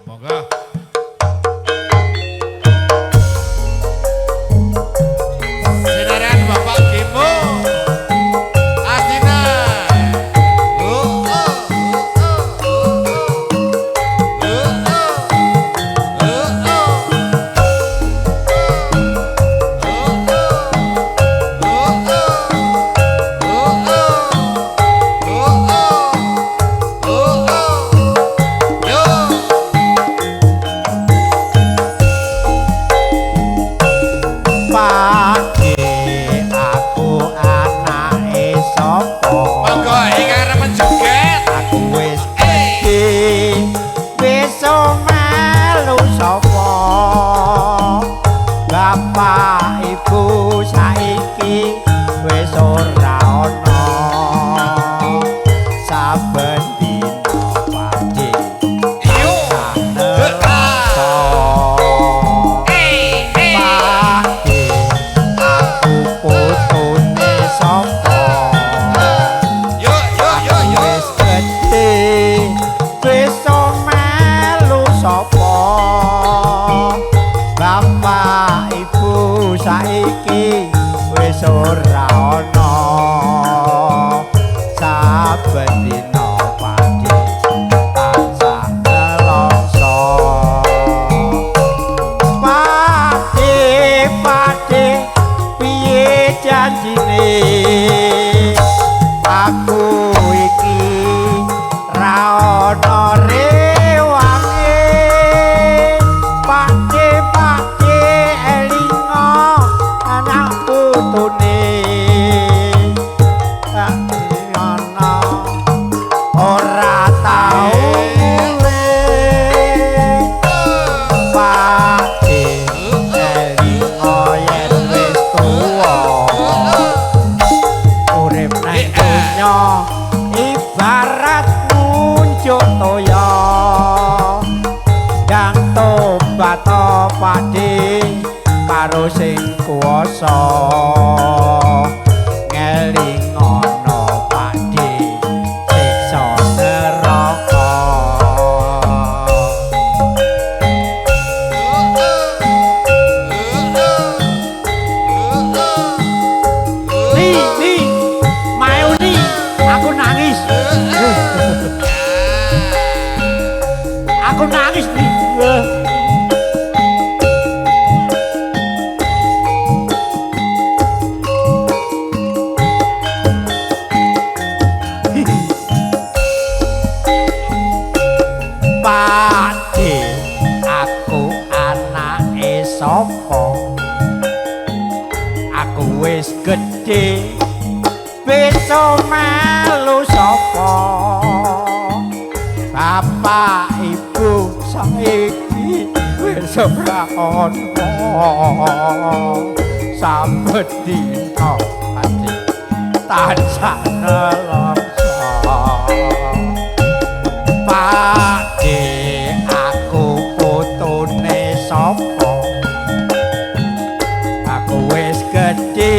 Monggo. Sinaran Bapak Gimo. Asina. Oh oh oh oh oh oh oh oh oh yo. Pakde aku anake sapa? Monggo ingkang remen joget. Aku wis gedhe, besok melu sapa? Bapak ibu saiki wis ora ana. Saben dina Pakde Iyo. nelongso. Pakde aku putune sapa? Yo yo yo yo. Wis gedhe, besok melu sapa? Bapak ibu saiki wis ora ana. Saben dina Pakde tansah nelongso. Pakde, Pakde, piye janjine? Aku iki ra ana rewange. Pakde, Pakde, elinga anak putune. Tak ana ora tau mulih. Pakde elinga yen wis tuwa, urip nang donya ibarat ngunjuk toya. Dang tobat Pakde karo sing kuwasa. Ngelingono Pakde siksa neraka. Ni, ni, mau ni, aku nangis. Aku nangis nih. Pakde, aku anake sapa? Aku wis gedhe, besok melu sapa? Bapak ibu saiki wis ora ana. Saben dina Pakde tansah nelongso. Pakde aku putune sapa? Aku wis gedhe,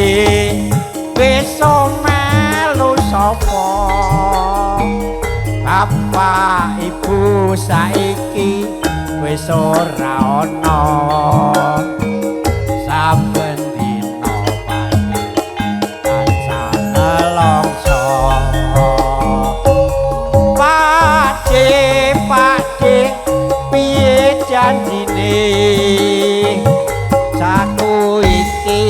besok melu sapa? Bapak ibu saiki wis ora ana. Saben dina Pakde tansah nelongso. Pakde, Pakde, piye janjine? Saku iki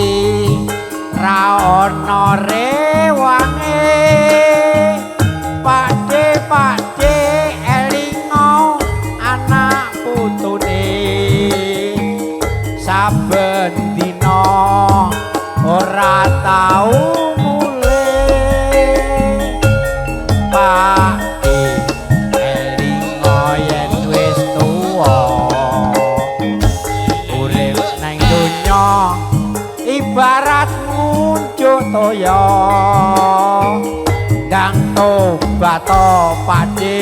ra ana rewange. Pakde, Pakde, elinga anak putune. Saben dina ora tau mulih. Pakde elinga yen wis tuwa, urip nang donya ibarat ngunjuk toya. Ndang tobat Pakde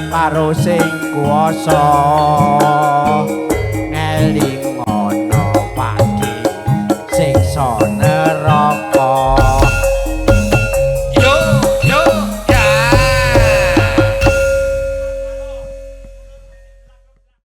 karo sing kuwasa.